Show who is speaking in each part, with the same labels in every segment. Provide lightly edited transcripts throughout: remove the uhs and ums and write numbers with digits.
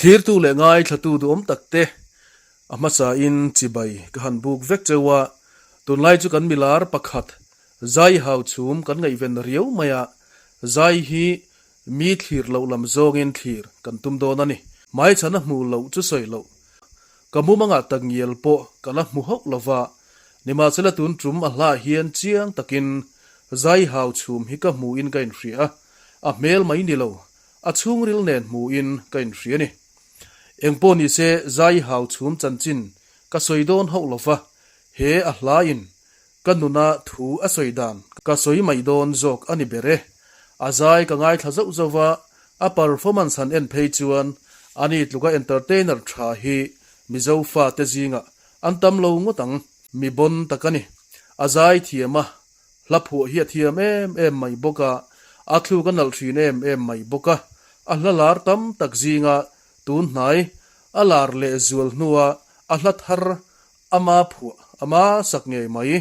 Speaker 1: Thlirtu leh ngaithlatu duhawm tak te a hmasain chibai ka han buk vek cheu a, tunlai chu kan milar pakhat zai hau chhum kan ngaihven riau mai a, zai hi mi thlir loh lam zawngin thlir kan tum dawn a ni. Hmaichhan a hmuh loh chu sawi loh Ka mumangah tak ngial pawh ka la hmu hauh lo va, nimahsela tun tum a hlah hian chiang takin zai hau chhum hi ka hmuhin ka inhria a, a hmel mai ni lo, a chhungril nen hmuhin ka inhria a ni. Engpawh nise zai hau chhum chanchin ka sawi dawn hauh lo va, he a hlain Ka nuna thu a sawi dan ka sawi mai dawn zawk a ni ber e. A zai ka ngaithla zauh zauh va, a performance han en phei chuan ani tluka entertainer tha hi Mizo fate zingah an tam lo ngawt ang. Mi bon tak a ni. A zai thiam a, hla phuah hi a thiam em em mai bawk a, a thluk a nalh thin em em mai bawk a, a hla lar tam tak zinga tun hnai a lar leh zual hnua a hla thar Ama phuah, ama sak ngei mai,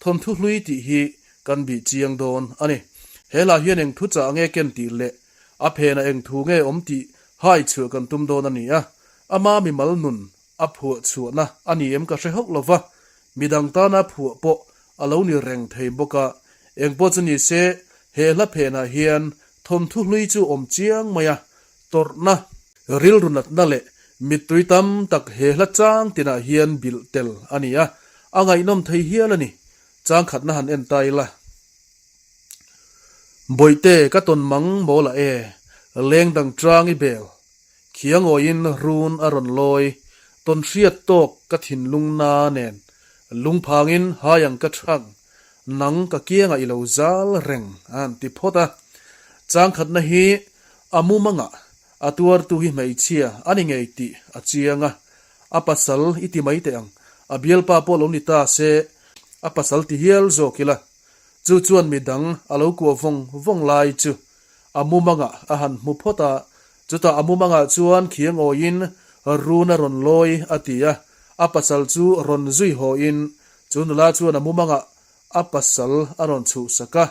Speaker 1: thawnthu hlui tih hi kan bih chiang dawn a ni. He hla hian eng thu chah nge ken tih leh a phenah eng thu nge awm tih hai chhuah kan tum dawn a ni a. Ama mimal nun a phuah chhuahna a ni em ka hre hauh lo va, midang tana phuah pawh a lo ni reng thei bawk a. Eng pawh chu ni se, he hla phenah hian thawnthu hlui chu awm chiang mai a, Tawrhna, rilru natna leh mittui tam tak he hla chang tinah hian bilh tel a ni a, a ngaihnawm thei hial a ni. Chang khatna han en ta ila. Bawihte ka tawn mang mawl ah e, leng dang tang i bel, khiangawiin run a rawn lawi, tawn hriat tawk ka thinlung na nen, lungphangin hai ang ka chhang, nang ka kiangah i lo zal reng a han ti phawt a. Chang khatna hi A mumangah a tuartu hi hmeichhia a ni ngei tih a chiang a, a pasal i ti mai teh ang, a bialpa pawh lo ni ta se a pasal ti hial zawk ila. Chu chuan midang a lo kuah vawng vawng lai chu a mumangah a han hmu phawt a, chutah a mumangah chuan khiangawiin run a rawn lawi a ti a, a pasal chu rawn zui hawiin chu nula chuan a mumangah A pasal a rawn chhuhsak a,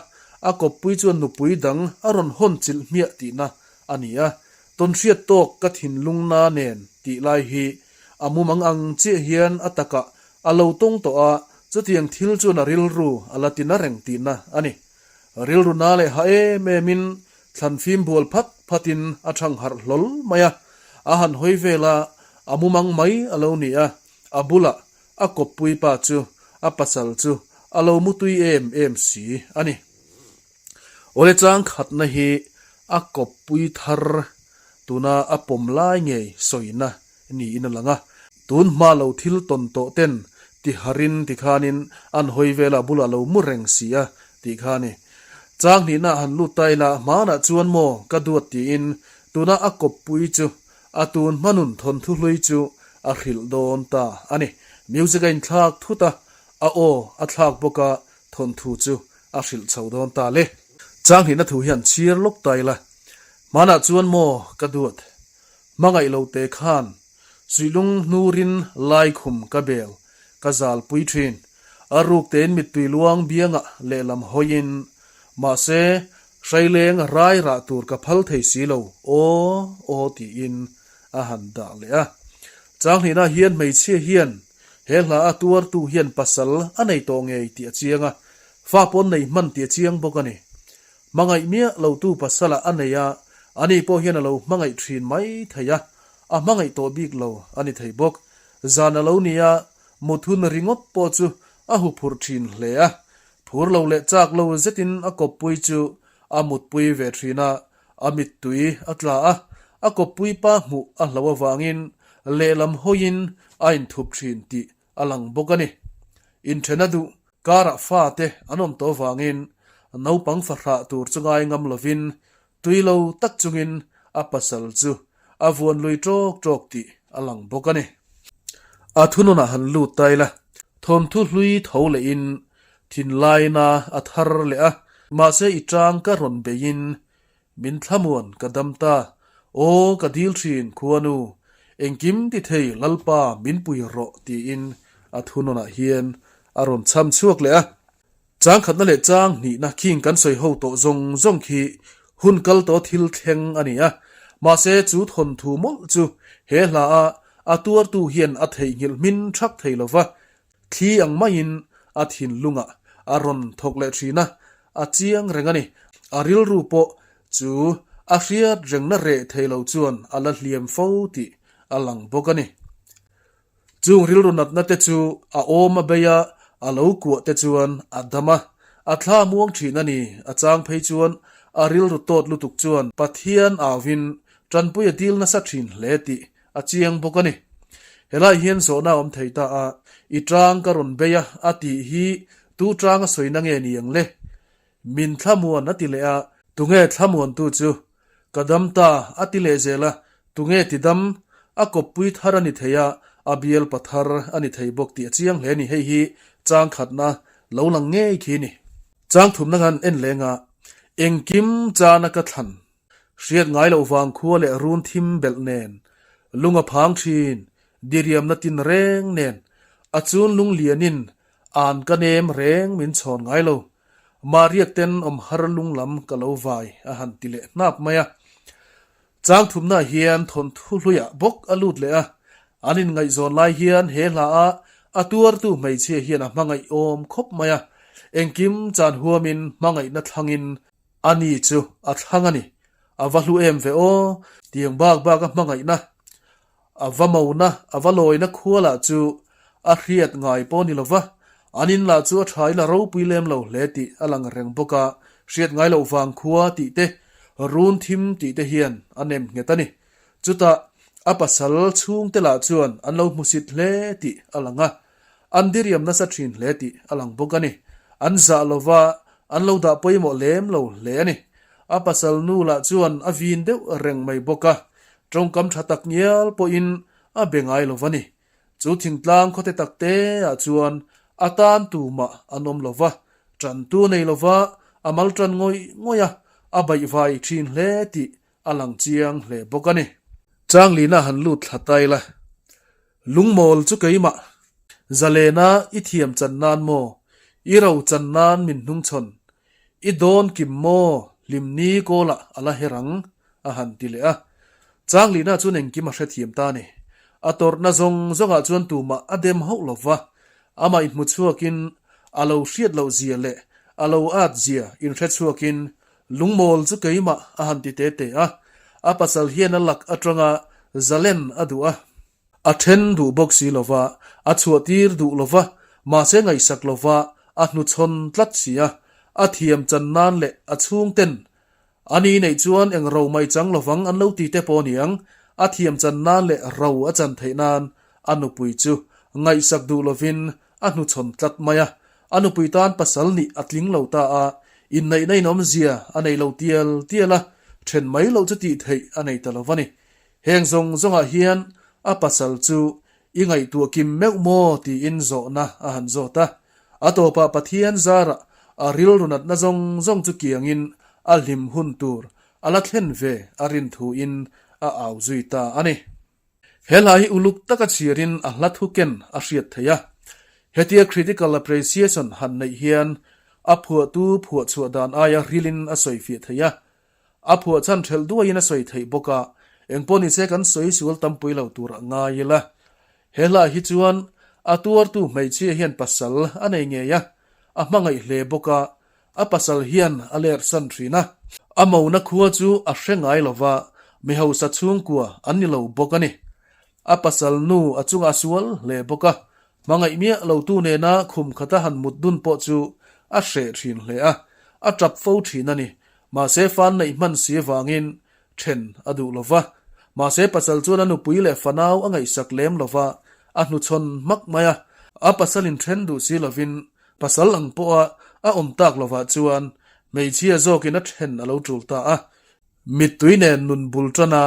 Speaker 1: a kawppui chuan nupui dang a rawn hawn chilh hmiah tihna a ni a. Tawnhriat tawk ka thinlung na nen tih lai hi a mumang ang chiah hian a takah a lo tawng tawh a, chutiang thil chuan a rilru a la tina reng tihna a ni. Rilru na leh ha em emin thlan fim bual phat phatin a thang harh hlawl mai a, a han hawi vel a, a mumang mai a lo ni a, a bulah A kawppui pa chu a pasal chu a lo mutui em em si a ni. Awle chang khatna hi a kawppui thar tuna a pawm lai ngei sawina niin a lang a. Tun hma lo thil tawn tawh ten ti harin ti khanin an hawi velah bulah lo mu reng si a tih kha a ni. Chang hnihna han lut ta ila hmanah chuan maw ka duat tiin tuna a kawppui chu A tun hmanun thawnthu hlui chu a hrilh dawn ta a ni. Music a inthlak thut a, a aw a thlak bawk a, thawnthu chu a hrilh chho dawn ta le. Changhnihna thu hian chhir lawk ta ila, Hmanah chuan maw ka duat, hmangaih lo te khan suihlung hnurin laikhum ka bel ka zalpui thin. A ruk tein mittui luang biangah lehlam hawiin Mahse, hraileng rai rah tur ka phal thei si lo, aw, aw tiin a han dah leh a. Changhnihna hian hmeichhia hian he hla a tuartu hian pasal a nei tawh ngei tih a chiang a, fa pawn nei hman tih a chiang bawk a ni. Hmangaih miah lotu pasalah a nei a, ani pawh hian a lo hmangaih thin mai thei a, a hmangaih tawh bik lo a ni thei bawk. Zan a lo ni a, muthun ringawt pawh chu a huphurh thin hle a, Phur lo leh chak lo zetin a kawppui chu a mutpui ve thin a, a mittui a tla a, a kawppui pa hmuh a hlo avangin lehlam hawiin a inthup thin tih a lang bawk a ni. Inthen a duh karah fate an awm tawh avangin naupang fahrah tur chu ngai ngam lovin tui lo tak chungin a pasal chu a vuan lui ṭawk ṭawk tih a lang bawk a ni. A thununah han lut ta ila, thawmthu hlui tho lehin thinlaina a thar leh a, mahse i ṭang ka rawn beiin min thlamuan ka dam ta, aw ka dil ṭhin khuanu, engkim ti thei Lalpa min pui rawh tiin a thununah hian a rawn chham chhuak leh a. Chang khatna leh chang hnihna khing kan sawi ho tawh zawng zawng khi hun kal tawh thil thleng a ni a, mahse chu thawnthu mawlh chu He hla a a tuartu hian a theihnghilh hmin thak thei lo va, thli ang maiin a thinlungah a rawn thawk leh thin a, a chiang reng a ni. A rilru pawh chu a hriat rengna reh thei lo chuan a la hliam fo tih a lang bawk a ni. Chung rilru natna te chu a awm a bei a, a lo kuah te chuan a dam a, a thla muang thin a ni. A chang phei chuan a rilru tawt lutuk chuan Pathian auin tanpui a dil nasa thin hle tih a chiang bawk a ni. Helai hian zawhna a awm thei ta a, I tang ka rawn bei a a tih hi tu tang a sawina nge ni ang le? Min thlamuan a ti leh a, tunge thlamuantu chu? Ka dam ta a ti leh zel a, tunge ti dam? A kawppui thar a ni thei a, a bialpa thar a ni thei bawk tih a chiang hle a ni, hei hi chang khatna lo lang ngei khi a ni. Chang thumna khan en leng a, engkim chana ka thlan Hriat ngai loh vang khua leh run thim belh nen, lung a phang thin, diriamna tin reng nen, a chun lung lianin an ka nem reng min chhawn ngai lo. Mahriak ten awm har lung lam ka lo vai a han ti leh hnap mai a. Chang thumna hian thawnthu hluiah bawk a lut leh a, an inngaihzawn lai hian he hla a a tuartu hmeichhia hian a hmangaih awm khawp mai a, engkim chan huamin hmangaihna thlangin A ni chu a thlang a ni. A va hlu em ve aw. Tiang bak bak a hmangaihna, a va mona, a va lawina khua lah chu a hriat ngai pawh a ni lo va. An in lah chu a tha in a ropui lem lo hle tih a lang reng bawk a, hriat ngai loh vang khua tih te, run thim tih te hian a nem nghet a ni. Chutah a pasal chhungte lah chuan an lo hmusit hle tih a lang a. An diriam nasa thin hle tih a lang bawk a ni. An zah lova an lo dah pawimawh lem lo hle a ni. A pasal nu lah chuan a vin deuh reng mai bawk a, tawngkam tha tak ngial pawhin a be ngai lo va ni. Chu thingtlang khawte tak te ah chuan a tan tumah an awm lo va, tantu nei lova a mal tan ngawih ngawih a, a baihvai thin hle tih a lang chiang hle bawk a ni. Changlina han lut thla ta ila, Lungmawl chu keimah, Zalena i thiam chan nan maw, i ro chan nan min hnungchhawn, i dawn kim maw hlimni kawlah a la her ang, a han ti leh a. Changlina chuan engkim a hrethiam ta a ni. A tawrhna zawng zawngah chuan tumah a dem hauh lo va, amah inhmu chhuakin a lo hriat loh zia leh a lo at zia inhrechhuakin Lungmawl chu keimah a han ti te te a, a pasal hian a lak atanga zalen a duh a. A then duh bawk si lova, a chhuahtir duh lova, mahse ngaihsak lova a hnuchhawn tlat si a, a thiam chan nan leh a chhungten a ni neih chuan eng ro mai chang lovang an lo ti te pawh aniang, a thiam chan nan leh ro a chan theih nan a nupui chu ngaihsak duh lovin a hnuchhawn tlat mai a, a nupui tan pasal nih a tling lo ta a, inneihna inawmzia a nei lo tial tial a, then mai loh chu tih theih a nei ta lo va ni. Heng zawng zawngah hian a pasal chu i ngaihtuah kim meuh maw tiin zawhna a han zawt a, a tawpah Pathian zarah a rilru natna zawng zawng chu kiangin a hlim hun tur a la thlen ve a rin thuin a au zui ta a ni. He hla hi uluk taka chhiarin a hla thu ken a hriat theih a. Hetia critical appreciation han neih hian a phuahtu phuah chhuah dan aia rilin a sawi fiah theih a. A phuah chhan ṭhelh duaiin a sawi theih bawk a, engpawh nise kan sawi sual tampui lo tur a ngai ila. He hla hi chuan a tuartu hmeichhia hian pasal a nei ngei a, a hmangaih hle bawk a, A pasal hian a lerhsan thin a, a mona khua chu a hre ngai lo va, mi hausa chhungkua an ni lo bawk a ni. A pasal nu a chungah a sual hle bawk a, hmangaih miah lotu nena khum khata han mut dun pawh chu a hreh thin hle a, a tap fo thin a ni. Mahse fan neih hman si avangin then a duh lo va, mahse pasal chuan a nupui leh fanau a ngaihsak lem lo va, a hnuchhawn hmak mai a, a pasalin then duh si lovin Pasal ang pawha a awm tak lovah chuan hmeichhia zawkin a then a lo tul ta a. Mittui nen nun bul tana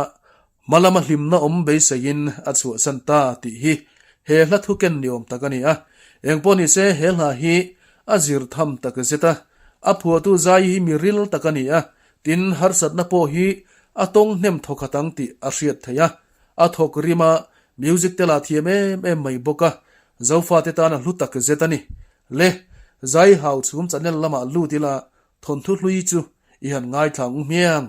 Speaker 1: hma lama hlimna awm beiseiin a chhuahsan ta tih hi he hla thu ken ni awm tak a ni a. Engpawh nise he hla hi a zir tham tak zet a. A phuahtu zai hi mi ril tak a ni a, tin harsatna pawh hi a tawng hnem thawkhat ang tih a hriat theih a. A thawk rim a, music te lah thiam em em mai bawk a, Zofate tan a hlu tak zet a ni. Le, Zai Hau Chhum channel lamah lut ila thawnthu hlui chu i han ngaithla ngu hmiang.